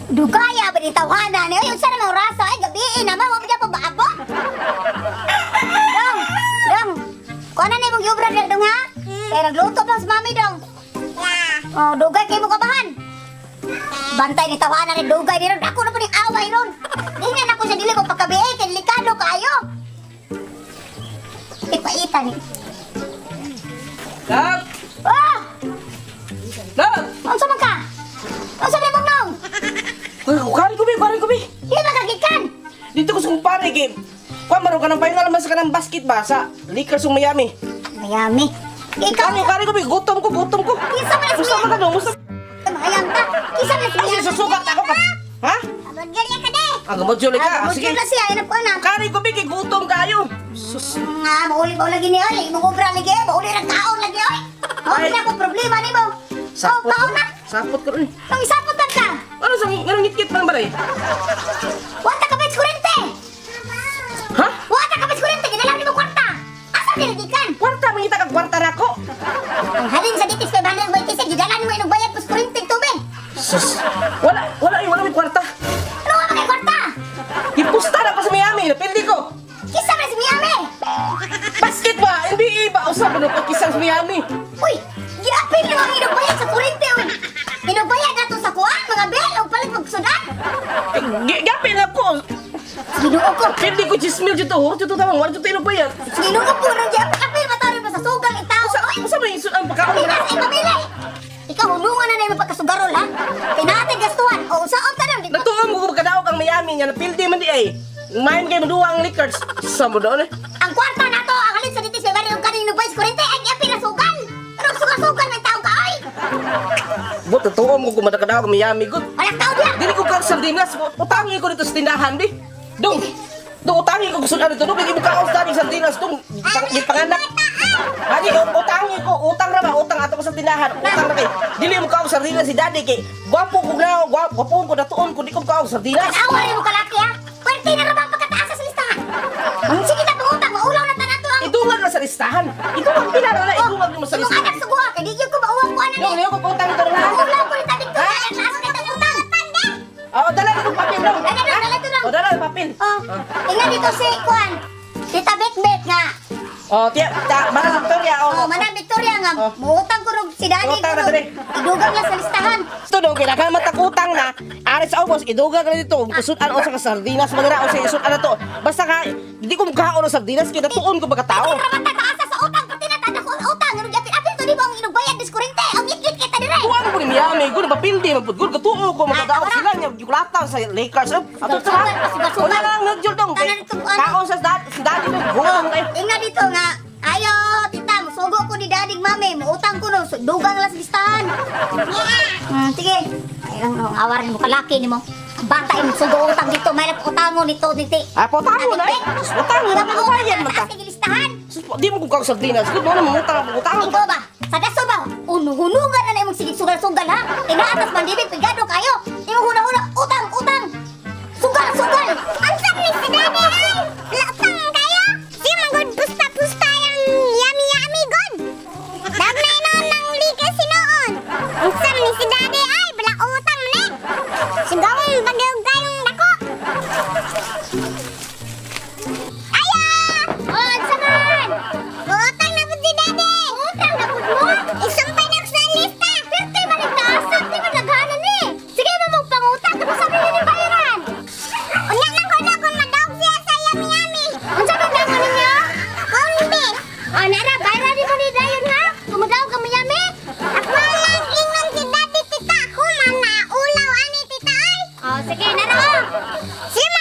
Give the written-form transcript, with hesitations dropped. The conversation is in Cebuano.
Dugaya ba ni tawhana ni? Ay, unsa na orasa? Ay, gabi na ma, wa pa gyapon maabot. Dong, dong. Kuha na ni mong yubra diri, dong, ha? Kaya nagluto pa si mami, dong. Oh, dugay kay mo kabahan. Bantay ni tawhana ni dugay ni ron. Dako na po ni away ron. Ingnan ako sa dili ko pagkabi kay delikado kaayo. Ipaita ni. Love! Ah! Love! Unsa man ka? Unsa man mong nong? Uy, kari ko, be, kari ko, be. Di ba kagikan? Dito ko sa kumpare, kay. Kuha, maroon ka ng final naman sa kanang basket ba? Sa Lakers ng Miami. Miami. Ikaw, Kari, kari ko, be. Gutom ko, gutom ko. Kinsa man Musta man ka, no? Musta? Mayang ta. Kinsa man Kasi susukat ako ka. Ha? Abagyan ka de. Ah, gumodyo ka. Ah, sige. Sige. Siya, ayun po na. Kari ko, be, kay gutom kayo. Sus. Nga, mauli ba lagi ni oy? Imong obra lagi, mauli ra kaon lagi oy. Mauli na ko problema nimo. Oh, Sapot. kaon na. Sapot ko rin. Nang isapotan ka. Ano sa anong ngit-ngit man ba rin? Wata ka ba sa kurente? Ha? Wata ka ba sa kurente? Gidala nimo kwarta. Asa diri gikan? Kwarta, mangita ka kwarta na ako. Ang halin sa ditis kay bandang bay kisig gidala nimo inog bayad pos kurente tubig. Sus. Wala, wala, eh, wala may kwarta. Ano wa kay kwarta? Ipusta na ko sa Miami, napildi ko. Kinsa man si Miami? Basket ba? NBA ba? Usa ba nung pagkisang sa Miami? Uy, giapil nimo ang inog bayad sa kurente oy. Inog bayad nato sa kuan mga bel og palit magsudan. Gapin na ko. Ginoo ko. Pildi ko 10,000 dito. Hor dito tamang wala dito ilog bayad. Ginoo ko nang giapil mataron pa sa sugal itaw. Usa usa may ang pagkaon Pila na. sa ipamilay. Ikaw hunungan na na imong pagkasugarol ha. Kay natin gastuhan o usaon ta nun. Natuo mo kung magkadaog ang Miami nga napildi man di ay. Main kay maduwa ang Lakers. Sa mo doon eh. Ang kwarta nato ang halin sa ditis may bari og kanin nagbayad sa kurente ay giapil na sugal. Pero sugal-sugal man taong ka oy. But natuo mo kung magkadaog ang Miami good. Walang tao diya. Dili ko kang sardinas. Utangi ko dito sa tindahan di. Dong. Dong utangi ko gusto dito. Dong imo kaos dani sardinas dong. Pang, panganak. Ani utangi ko, utang ra ba? Utang ato ko sa tindahan. Utang ra kay. Dili mo kaos sardinas si daddy kay. Gwapo ko na, gwapo ko natuon ko di ko kaos sardinas. Tanawa rin mo kalaki ha. Pwerte na ra ba ang pagkataas sa listahan? Sige na pangutang, maulaw na tanan to ang Idungan na sa listahan. Idungan pila na idungan mo sa Imong listahan. anak suguha kay di gyud ko mauwang kuan Dong, ani. niyo ko utang ito na. Maulaw ko ni tabing to. Taas kay tang utang. Oh, dala ko papel dong. Dala dong, dala to dong. Oh, dala papel. Oh, tingnan dito si kuan. Tita Bekbek nga. Oh, tiya, ta, mana Victoria oh. Oh, Manang Victoria nga, Oh. muutang ko rog si Daddy Muutang ko na rog. diri. Idugang lang sa listahan. Ito dong, kailangan matakutang na. Aris sa ubos, idugang na dito. Sudan o sa sardinas, manira o sa isudan na to. Basta ka, hindi ko mukhaon ng sardinas, kaya natuon ko baga tao. Pero mata taasa sa utang, pati na tada ko ang utang. Ano gyapin apil to di ba ang inugbayad dis kurente? Ang ngit kita dire. Kuha mo ko ni Miami, gud mapildi, mapudgud, katuo ko, magkadaog sila niya, yukulata sa Lakers. Oh, ato sa Sugal, sugal, sugal. Wala lang, nagyol dong. Tanan itong ano. Kaon sa dad, si daddy dong, gong. Eh, Tingnan dito nga, ayo tita, musugo ko ni Daddy mami, muutang ko no, so, dugang lang sa listahan. Sige. Ay lang no, awar ni mo kalaki nimo. Ang bata ay musugo utang dito, may lang utango nito dito. Ah, potango na eh. Sus, Potango na, pagkabayan man ta. Taas kay listahan. Sus, di mo kung kaon sardinas, gud mo na mangutang, mangutang. Ikaw ba? Sa daso ba? Unuhunugan na na imong sigig sugal-sugal ha? Inaatas man dibig, pigado kayo. Imong huna-huna, utang, utang. Sugal, sugal. Ang sabi si Daddy ay, latang kayo. Si manggod pusta-pusta yung yummy-yummy god. Dag na noon ng liga sinoon. Ang sabi ni si Daddy ay, bala utang ni. Sigawang bagaw kayong dako. Ayo! Oh, unsa man? Utang na pud si Daddy. Utang na pud mo? Isumpay na ko sa lista. Pwerte man ang taasan, di man naghanan ni. Sige mo mong pangutang, tapos sabi niyo ni bayaran. Unya lang ko na kung madaog siya sa yummy-yummy. Unsa man dako ninyo? Corn beef. Oh, nara, bayaran ni mo ni dayon ha? Kumadaw ka mayami. Ako lang ingon si Daddy tita. Human na ulaw ani tita ay. Oh, sige, nara oh. Siya